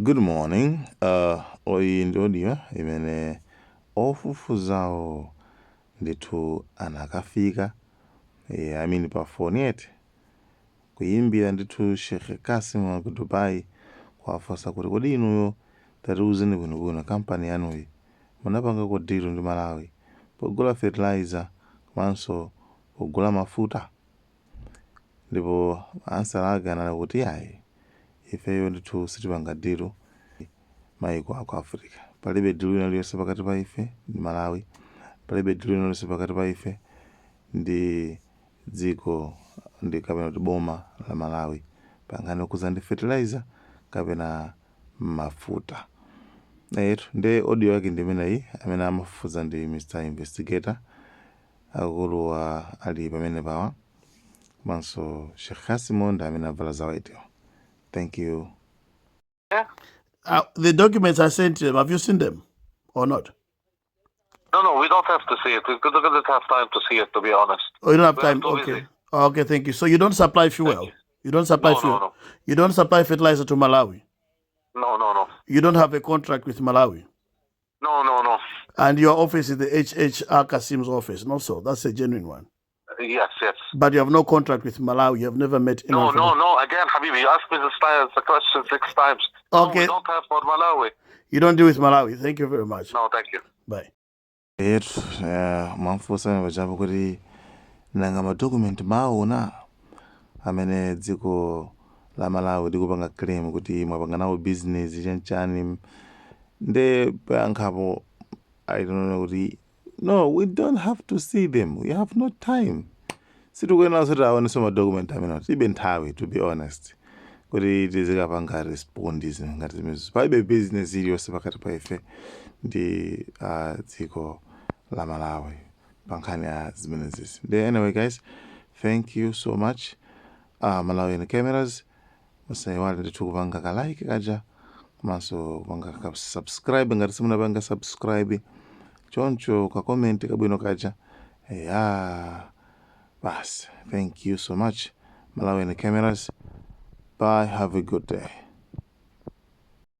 Good morning. Iyi ndi audio imene ofufuzawo ndithu anakafika, I mean, pa phone yeti kuyimbira ndithu Sheikh Kasim wa ku Dubai, kuwafunsa kuti, "Kodi inuyo, tatiuzeni bwinobwino, kampani yanuyi munapangako deal ndi Malawi pogula fertilizer komanso pogula mafuta?" Ndipo answer ake anali kuti, "Ayi, ifeyo ndithu sitipanga deal maiko aku Africa. Palibe deal ina iliyonse pakati pa ife ndi Malawi, palibe deal ina iliyonse pakati pa ife ndi dziko ndi kapena kuti boma la Malawi pa nkhani yokhuza ndi fertilizer kapena mafuta." Etu, nde audio yake ndi imeneyi. Amene amafufuza ndi Mr Investigator, akuluwa ali pamene pawa, komanso Sheikh Kasimo ndi amene avala za white. Thank you. The documents I sent them, have you seen them or not? No, we don't have to see it. We couldn't have time to see it, to be honest. Oh, you don't have We are time. too Okay. busy. Okay, thank you. So you don't supply fuel. You. You don't supply No, fuel. no. You don't supply fertilizer to Malawi. No. You don't have a contract with Malawi. No. And your office is the HHR Kasim's office. Not so. That's a genuine one. Yes. But you have no contract with Malawi. You have never met No, anyone. no, from no. Again, حبيبي, you asked me this time, the question six times. No, Okay. we don't have for Malawi. You don't deal with Malawi. Thank you very much. No, thank you. Bye. Etu, mwamfunsa pachapo kuti nanga ma document maona amene dziko la Malawi likupanga claim kuti mwapanga nawo business chanchani? Nde payankhapo I don't know kuti, "No, we don't have to see them. We have no time. Sitikuyenera kuti aoneso ma document amene, tilibe nthawi, to be honest, kuti tizikapanga respond zinthu ngati zimenezo. Palibe business iliyonse pakati pa ife ndi dziko la Malawi pa nkhani ya zimenezisi." Nde anyway guys, thank you so much. Malawi Cameras, musayiwale ndithu kupanga ka like kaja komanso kupanga ka subscribe ngati simunapanga subscribe, choncho ka comment kabwino kaja. Ya basi, thank you so much. Malawi Cameras, bye, have a good day.